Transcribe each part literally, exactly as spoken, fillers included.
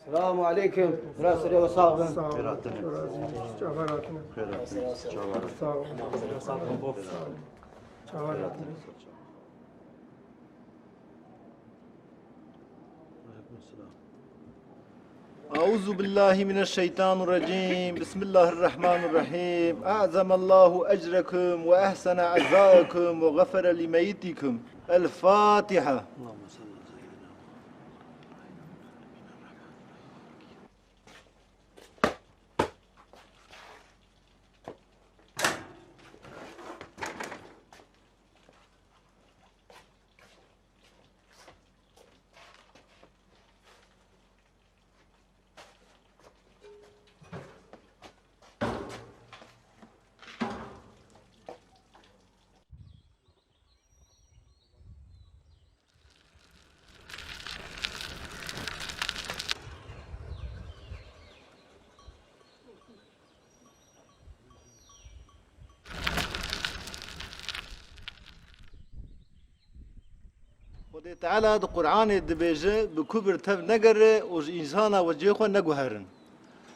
Selamun aleyküm. Biraz sağ olun. Sağ olun. Çavar hatine. Sağ olun. Çavar hatine. أعوذ بالله من الشيطان الرجيم. بسم الله الرحمن الرحيم. أعظم الله أجركم وأحسن عزاءكم وغفر لميتكم. الفاتحة. Xwedê Teala di Qur'anê dibêje, bi kubir tev negere û ji însana wecihê xwe neguherin.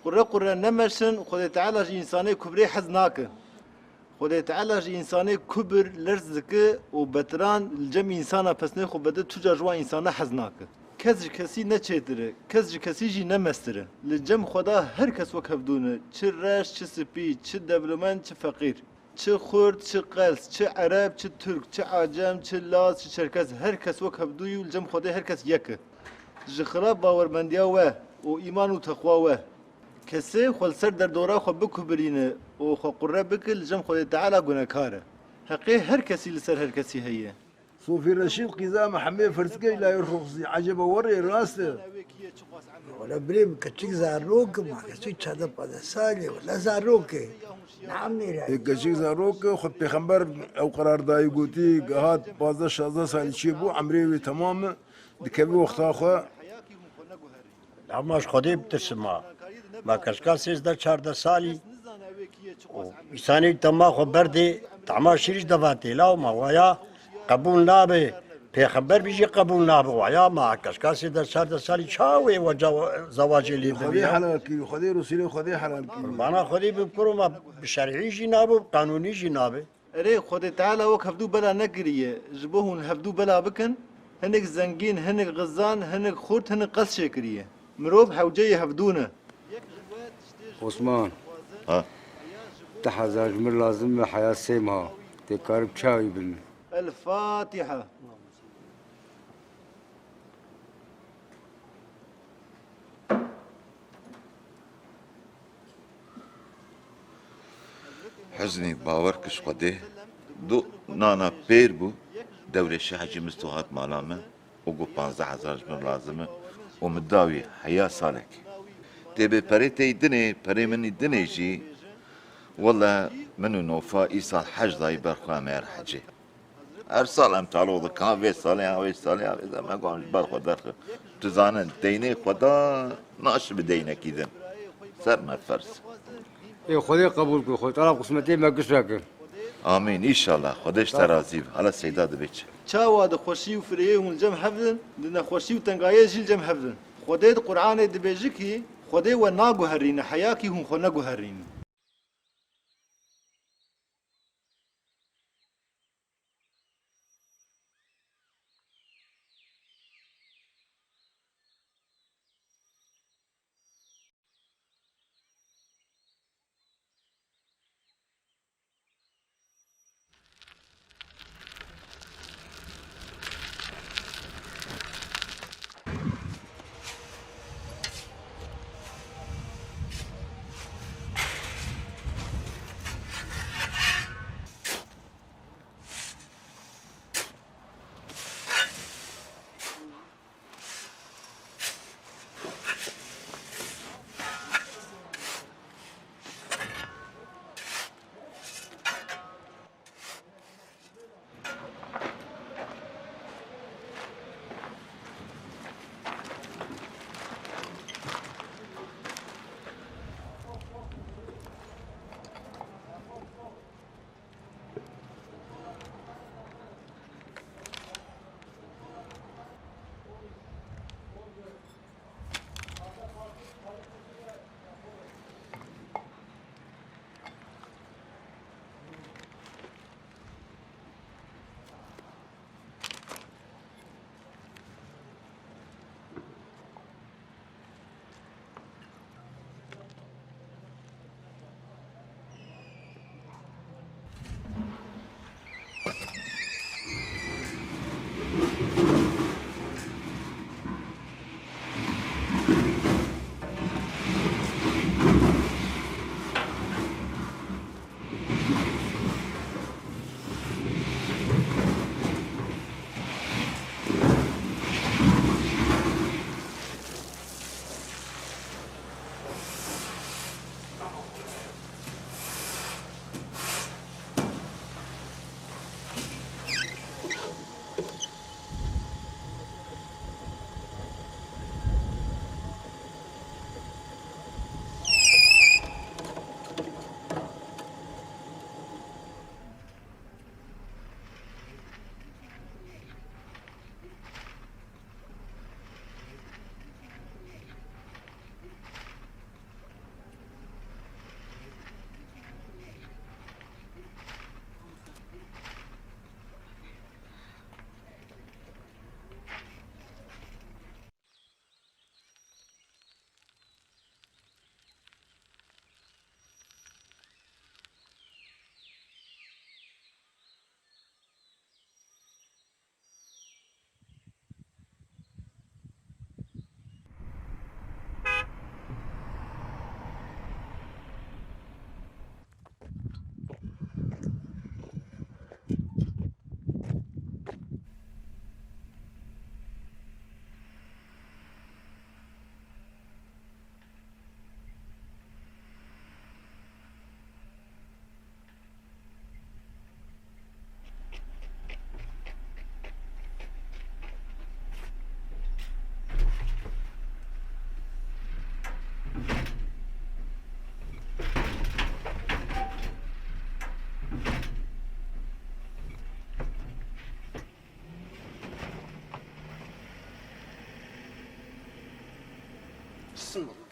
Qure qure nemeşin, Xwedê Teala ji însanê kubrê hez nake. Xwedê Teala ji însanê kubir lerz dike û betiran li cem însana pesnê xwe bide, tu car ji wan însana hez nake. Kes ji kesî ne çêtir e, kes ji kesî jî ne mestir e. Li cem Xweda her kes wek hevdû ne, çi reş, çi spî, çi dewlemend, çi feqîr. Çi xurt, çi qels, çi ereb, çi tirk, çi acem, çi laz, çi çerkez, her kes wek hevdû yû, li cem Xwedê her kes yek e. Ji xilaf bawermendiya we û îman û teqwa we. Kesê xwe li ser derdora xwe bikubirîne û xwe qure bike, li cem Xwedê Teala gunekar e. Heqê her kesî li ser her kesî heye. Sofî Reşîd qîza Mehemê Firsgey la Yurxuxzî. Eceba werê rast e? Wele birê min keçik zarok e, ma keçik çardeh pazdeh salî, wele zarok e. Namêre. Ê, keçik zarok e, xwe pêxember ew qerar dayî gotî, hat pazdeh şazdeh salî çêbû, emrê wê temam e, dikeve wexta xwe. Ama ji Xwedê bitirsin ma. Ma keçika sêzdeh çardeh salî û însanê dema xwe berdê, tama şîr ji deva tê. Law ma waya qebûl nabe. Pêxember bî jî qebûl nabe waya. Ma keçika sêzdeh çardeh salî çawa wê we cawa-, zewacê lê Xwedê bibî ya? Helal kiriye, Xwedê Resûlê Xwedê helal kiriye. Qurbana Xwedê bim kuro ma bi şerî jî nabe, bi qanûnî jî nabe. Erê, Xwedê Teala wek hevdû bela nekiriye, ji bo hûn hevdû bela bikin, hinek zengîn, hinek xizan, hinek xurt, hinek qels çêkiriye. Mirov hewceyê hevdû ne. Osman. Ha. Tu hezar ji min lazim e, heya sê meha. Tê karim çavî bin. El Fatiha. Huznî, bawer ki ji Xwedê, du nana pêr bû, dewrê Şêh Hecî Misto hat mala min û got, panzdeh hezar ji min lazim e û min da wî heya salekê. Tê bê perê tey dinê, perê min î dinê jî, wele min û Nofa îsal hej dayî ber xwe em ê er hecê. Her sal em talo dikin, ha vê salê, ha wê salê, ha vê salê, me got, em ji ber xwe derxin. Tu zanin, deynê xwe da, naşi bi deynekî din. Ser me ferz. Ê Xwedê qebûl kir, Xwedê Teala qismetê me giş veke. Amîn, înşallah. Xwedê ji te razî be. Hala Seyda dibê çi? Çawa di xweşî û firehiyê hûn li cem hev in, di nexweşî û tengayê jî li cem hev in. Xwedê di Qur'anê dibêjikî, Xwedê we naguherîne, heyakî hûn xwe neguherîne. Bismillah.